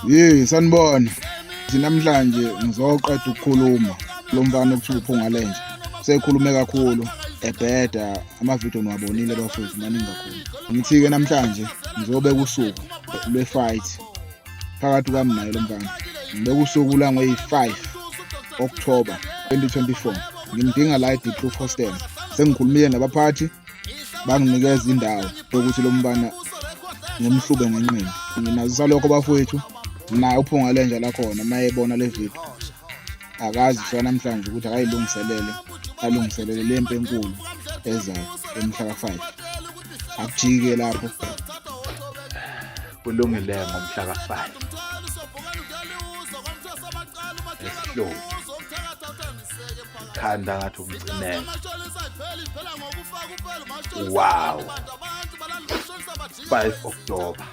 Hey sanibona. Namhlanje ngizoqeda ukukhuluma lo mfana okuthiwa uPhunga Lenja. Sekhulume kakhulu ebheda amavidiyo niwabonile bafowethu maningi kakhulu. Ngithi-ke namhlanje ngizobeka usuku lwe-fight phakathi kwami naye lo mfana. Ngibeka usuku langoyi-5 October 2024. Ngimdinga la e-Diepkloof Hostel. Sengikhulumile nabaphathi banginikeza indawo yokuthi lo mfana ngimhlube ngenqindi. Nginazisa lokho bafowethu, naye uPhunga Lenja lakhona uma ebona le video akazi kusukela namhlanje ukuthi akayilungiselele, alungiselele le mpi enkulu ezayo emhla ka-5. Akujike lapho. Kulungile ngomhla ka-5 esihlobo khanda ngathi umcineka. Wow, 5 October.